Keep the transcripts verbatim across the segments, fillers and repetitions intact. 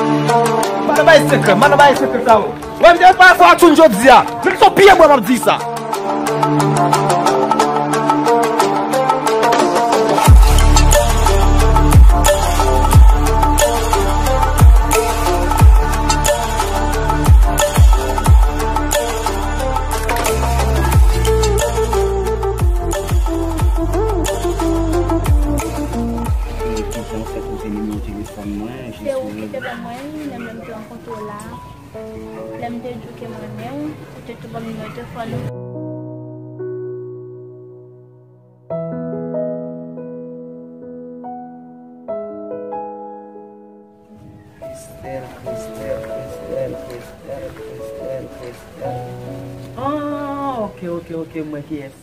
M pa nan bay sekrè, m pa nan bay sekrè sa yo. Wè, m te pa fè atchoun jodi a. Men se yon pye bwa m ap di sa. Kijan w fè twouve nimewo telefòn mwen? Se ou ki te ban mwen, menm lè m te rankontre w la. Lè m te di w ke m renmen w, ou te tou ban m nimewo telefòn ou. Christelle, Christelle, Christelle, Christelle, Christelle, Christelle. Ah, ok, ok, ok, m wè kiyès.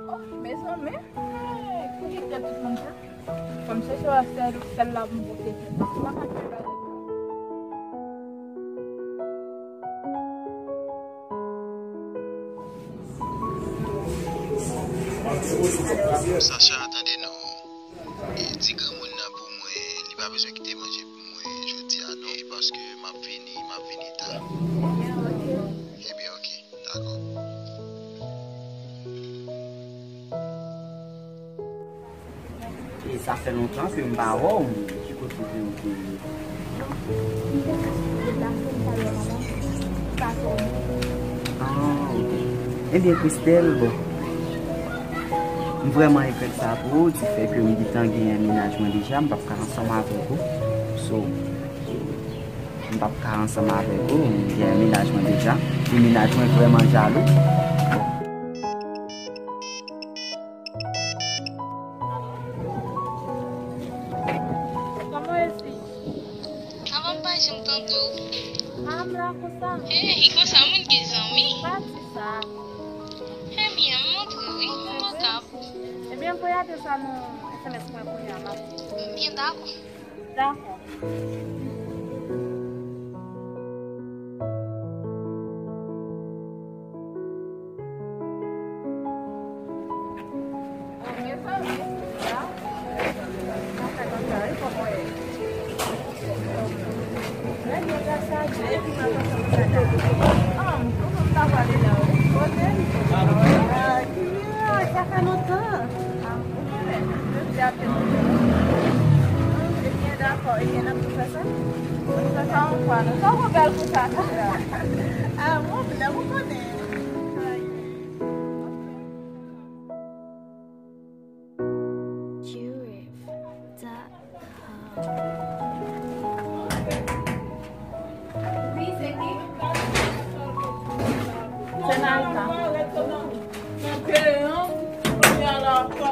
Oh, mezanmi, eh, ki te tout moun sa? Fò m chèche wè sèl, sèl la pou m pote. M pa ka fè bagay. Sacha, tande non. E, di granmoun nan pou mwen, li pa bezwen kite manje pou mwen jodi a non, e paske m ap vini, m ap vini ta. Ebyen, ok, dakò. E sa fè lontan ke m pa wè w, ki kote ke w te ye? Ah, ok. Ebyen, Christelle, bon, m vrèman regrèt sa pou ou, di fè ke m gentan genyen mennaj mwen deja, m p ap ka ansanm avèk ou. So, m p ap ka ansanm avèk ou, m genyen mennaj mwen deja. E mennaj mwen vrèman jalou. Kòman w ye? Avan m pa janm tande w. Ah, m la konsa. Hey, konsa moun gen zanmi. Pa di sa. Ebyen, m montre wi, m pa kab. Ebyen, voye adrès la nan S M S mwen kounye a, m ap. Byen, dakò. Dakò. Sa fè lontan. Ou konnen, jodi a te mouton. Ebyen, dakò. Ebyen, n ap tou fè sa. N ap fè sa yon fwa, non. Sa w bèl konsa, konsa. Ah, bon, lè ou konnen. Wi, se ki? Se Naïka.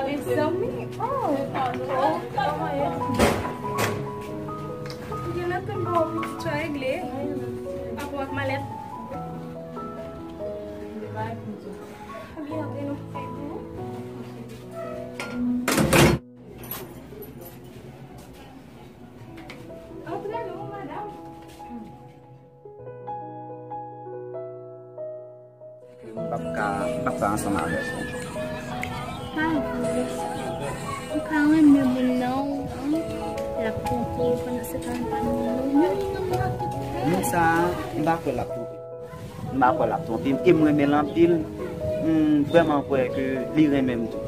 Mezanmi, oh, oh, kòman ye? Ou gen nan tan ba w pitit yo regle. Apre w ak malèt. Ebyen, antre non. Antre non, madanm. M p ap ka, m p ap ka ansanm avèk ou. Pa vre. Ou ka renmen moun nan, ou, l ap twonpe w, pandan se tan l pa renmen w. Men sa a, m pa kwè l ap twonpe m. M pa kwè l ap twonpe m, e m renmen l anpil. M vrèman kwè ke li renmen m tou.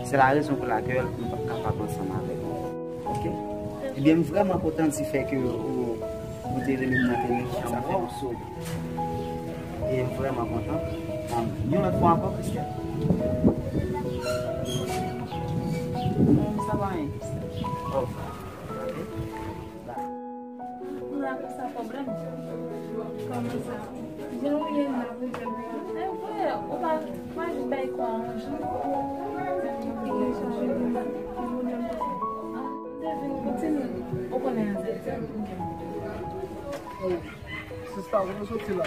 Se la rezon pou lakèl m p ap kapab ansanm avèk ou. Ok? Ebyen, m vrèman kontan di fè ke ou, ou te rele m nan telefòn. Sa fè m sove. E m vrèman kontan. Yon lòt fwa ankò, Christelle. Sa va, Christelle? Oh. Ou la konsa pwoblèm. Kòman sa? Jan ou ye la pwoblèm. E vre, ou pa, pa jis bay kwa an jan. Ou gen chanje de pwoblèm konsa. Ah, m te vin kontinye. Ou konnen anzè. Sista, kote w soti la?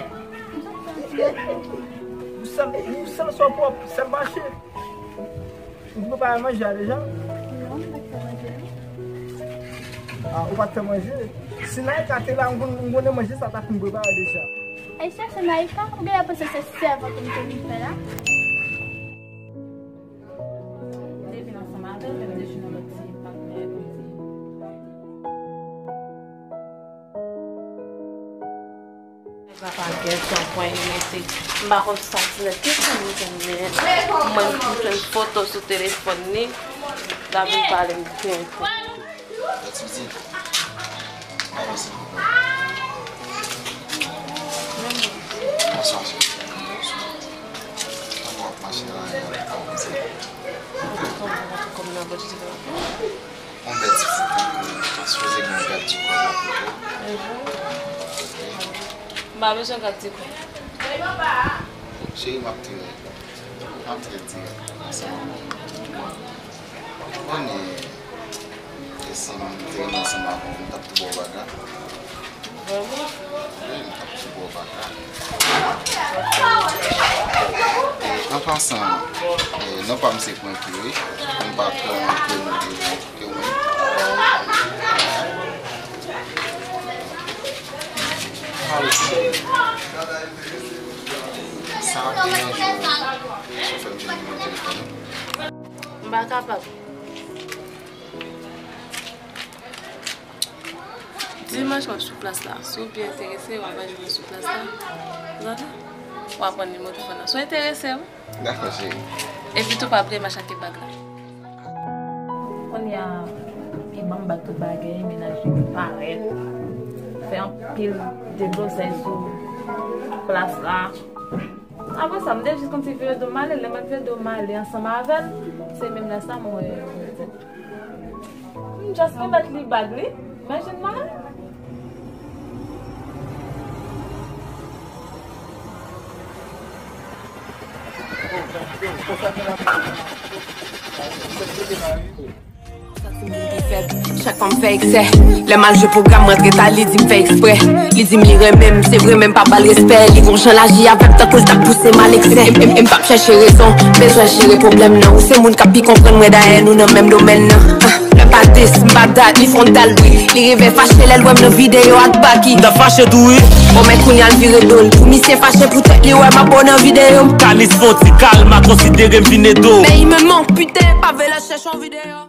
M soti Sèl, ou sèl sa w pwòp, sèl mache. Ou prepare manje a deja? Non, m pa t fè manje. Ah, ou pa t fè manje? Si Naïka te la, m konn, m konnen manje sa ta fin prepare deja. Ay chèche Naïka, ou genlè panse se sèvant m te vin fè la? M te vin ansanm avè l, men m te jwenn yon lòt ti patnè, kòmsi. Nèg la pa gen tan pran li mete. M pa konn sa ti nèg ki konn li konn li. Mwen m jwenn foto sou telefòn li. L ap vin pale m byen. Ti pitit. Avanse. Bonswa. Kòman w ap mache la, avanse? Kòm nan bòt. Yon bèl ti foto pou ou. Ou sipoze gen yon gad di kò la pito. Mhm. M pa bezwen gad di kò. Cheri, m ap tire. M ap tire dirèk ansanm avè w. Ou konnen, e si m te renmen ansanm avè w, m t ap tou ba w bag la. Vrèman? Wi, m t ap tou ba w bag la. E, an pasan, e, non pa m se Pwenki, wi. M pa twò montre nou devan. Ke mwen. Pale sou sa ap deranje w si w fè m jwenn nimewo telefòn ou? M pa kapab. Dimanch w ap sou plas la. Si w byen enterese, w ap al jwenn mwen sou plas la. W ap pran nimewo telefòn nan. Si w enterese, wi. Dakò, cheri. Epi tou pa bliye m a chake bag la. Kounye a, li ban m bag tout bagay, mennaj li parèt. Fè anpil deblozay sou plas la. Apre sa, m te jis konn ti vire do m ale. Lè mwen vire do m ale ansanm avè l, se menm lè sa mwen wè. M just remèt li bag li, men jen mwen. Chak fwa m fè eksè, lè m al jwe pwogram, m rantre ta, li di m fè eksprè. Li di m li renmen m, se vre, men m pa ba l respè. Li gon jan l aji avè m, tankou l t ap pouse m al eksè. M, m, m p ap chèche rezon, bezwen jere pwoblèm nan. Ou se moun k ap pi konprann mwen, dayè nou nan menm domèn nan. Ah, lè pa dis, m pa dat, li fè yon dal bri. Li rive fache lè l wè m nan videyo ak Baky. M t ap fache tou, wi. O, men kounye a l vire do l. Pou misye fache poutèt li wè m ap bo nan videyo m. Kalis fè yon ti kalma, konsidere m vin ede w. Men li menm, non, piten, pa vle l al chèche yon videyo.